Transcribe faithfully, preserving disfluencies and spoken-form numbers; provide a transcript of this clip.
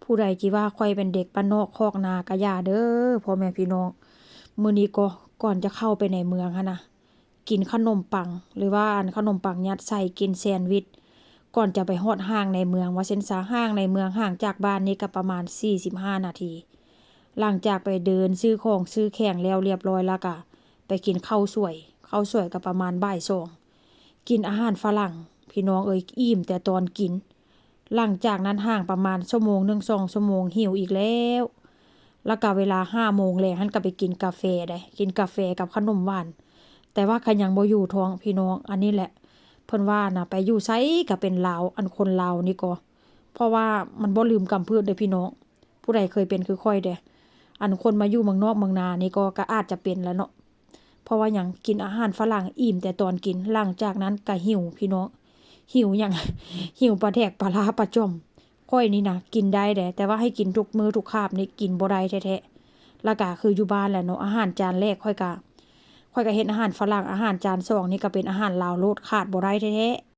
ผู้ใดที่ว่าข้อยเป็นเด็กบ้านนอกคอกนาก็อย่าเด้อพ่อแม่พี่น้อง มื้อนี้ก็ก่อนจะเข้าไปในเมืองหั้นนะ กินขนมปัง หรือว่าอันขนมปังยัดไส้ กินแซนด์วิช ก่อนจะไปฮอดห้างในเมือง ว่าซั้นซะ ห้างในเมืองห่างจากบ้านนี่ก็ประมาณสี่สิบห้านาที หลังจากไปเดินซื้อของซื้อแขงแล้วเรียบร้อยแล้วก็ไปกินข้าวสวย ข้าวสวยก็ประมาณบ่ายสอง กินอาหารฝรั่ง พี่น้องเอ้ย อิ่มแต่ตอนกิน หลังจากนั้นห่างประมาณชั่วโมงหนึ่งสองชั่วโมง หิวอีกแล้ว แล้วก็เวลาห้าโมงแลงหั้นก็ไปกินกาแฟได้ กินกาแฟกับขนมหวาน แต่ว่าก็ยังบ่อยู่ท้องพี่น้อง อันนี้แหละ เพิ่นว่านะ ไปอยู่ไสก็เป็นลาว อันคนลาวนี่ก็ เพราะว่ามันบ่ลืมกำพืชเด้อพี่น้อง ผู้ใดเคยเป็นคือข้อยเด้ อันคนมาอยู่เมืองนอกเมืองนานี่ก็ ก็อาจจะเป็นแล้วเนาะ เพราะว่าหยัง กินอาหารฝรั่งอิ่มแต่ตอนกิน หลังจากนั้นก็หิวพี่น้อง หิวหยัง หิวปลาแดกปลาร้าปลาจ่อม ข้อยนี่นะกินได้เด้ แต่ว่าให้กินทุกมื้อทุกคาบนี่กินบ่ได้แท้ๆ แล้วก็คืออยู่บ้านแหละเนาะ อาหารจานแรกข้อยก็ ข้อยก็เฮ็ดอาหารฝรั่ง อาหารจานสองนี่ก็เป็นอาหารลาวโลด ขาดบ่ได้แท้